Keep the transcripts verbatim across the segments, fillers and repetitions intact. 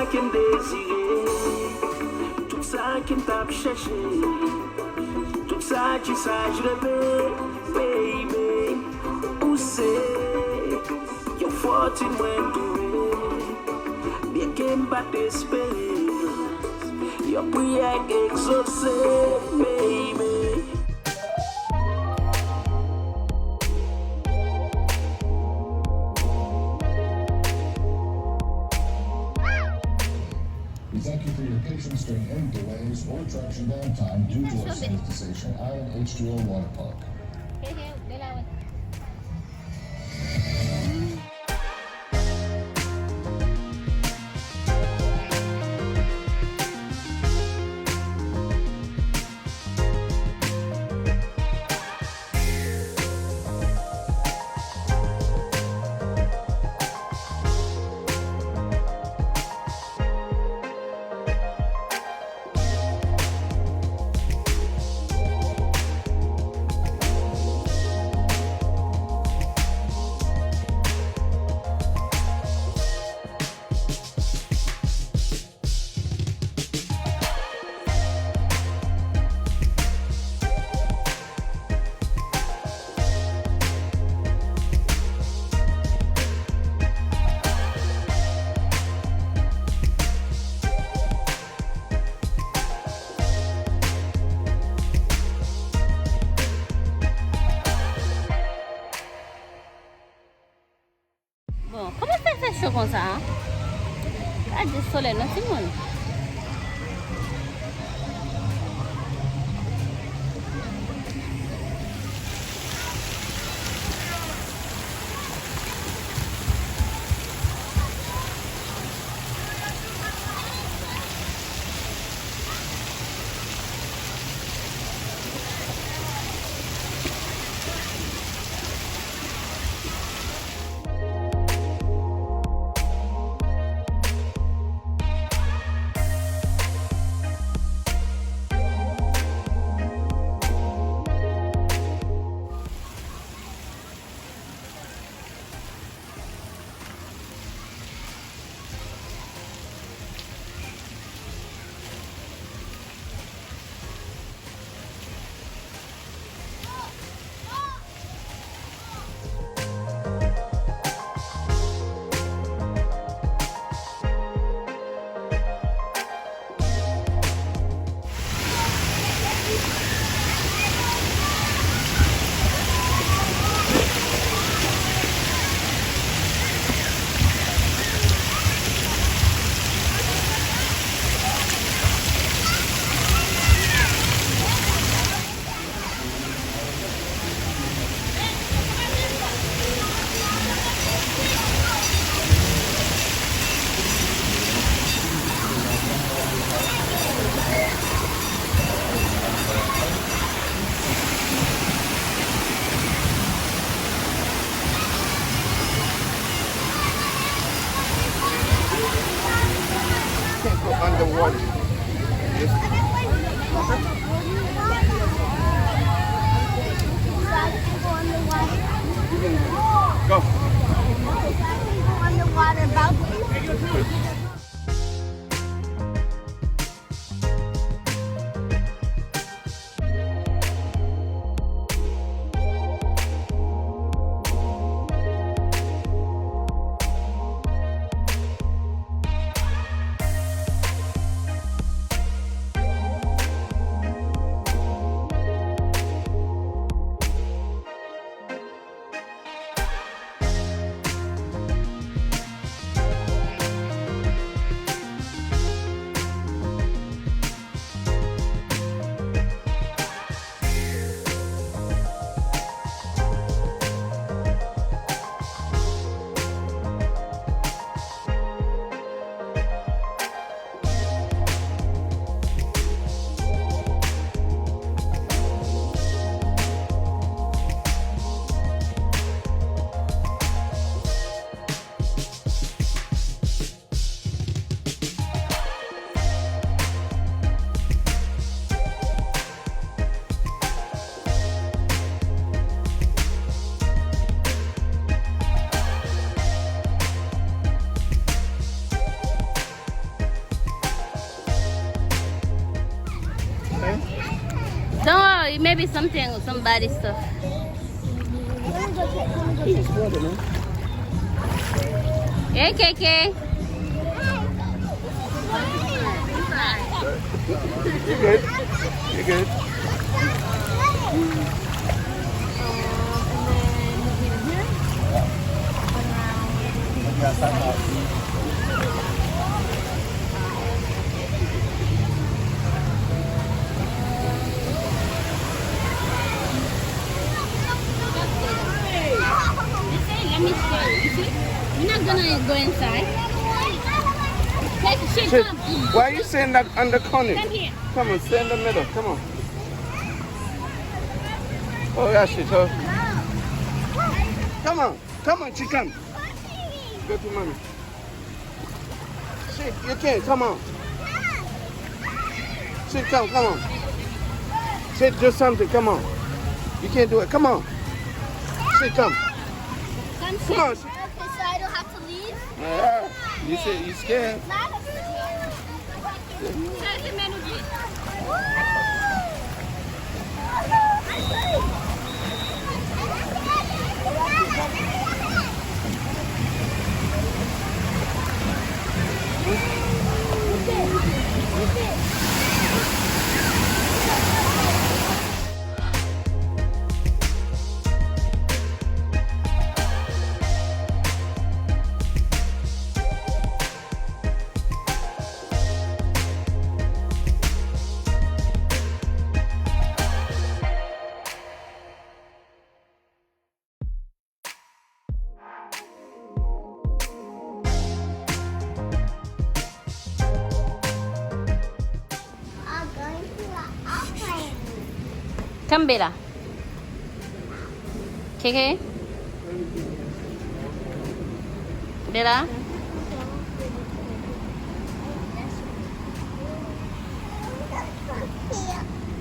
Sa ke m dezire, tout sa ke m t ap chèche, tout sa ki sa j reve, baby. Ou se yon fòtin mwen twouve, byenke m pa t espere, yon priyè k egzose, baby. We thank you for your patience during any delays or traction downtime due to our sanitization at Island H two O Water Park. Bon, kòman fè fè cho konsa a? Gade solèy non timoun. Can't go underwater. Yes. Go. Maybe something, somebody stuff. Hey, K K. You good? You good? Let me show you. You see? You're not gonna go inside. Take, she, come. Why are you sitting that on the corner? Come here. Come on, sit in the middle. Come on. Oh, yeah, she told. Come on. Come on, she come. Go to mommy. Sit, you can't. Come on. Sit, come, come on. Sit, do something. Come on. You can't do it. Come on. Sit, come. Come on. Okay, so I don't have to leave? Yeah. You say you scared? Come, Bella. K K? Bella?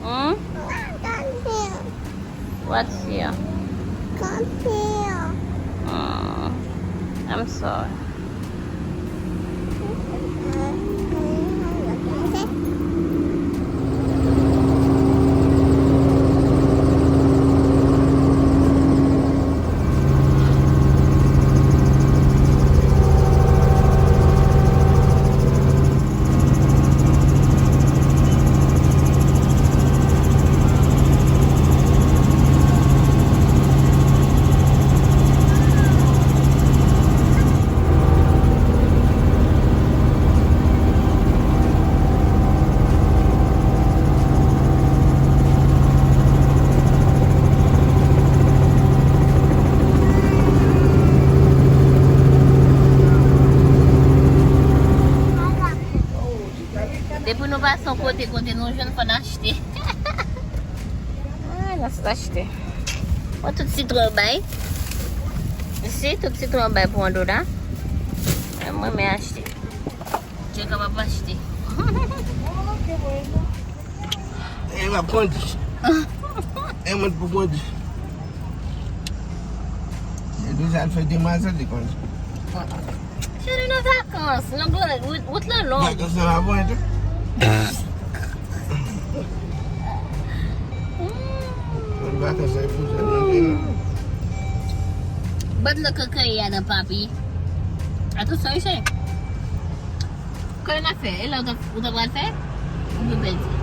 Hmm? What's here? Hmm. I'm sorry. Depi nou pase yon kote, kote nou jwenn, fò n achte. Ah, n ap achte. Mwen tout sitwon yo bay. Isi, tout sitwon yo bay pou yon dola. Men mwen, mwen achte. Jacob ap achte. E m ap kondi. E mwen pou kondi. E deja al fè demwazèl li kondi. Cheri, nan vakans, nan gwo wout, wout lan long. Vakans lan pa bon tou. Vakans lan pou jèn nan. Bòt nan kankan ye a nan papi. Atansyon, wi, cheri. Kòman n ap fè? E la ou t ap, ou t ap pral fè? Ou vle pèdi?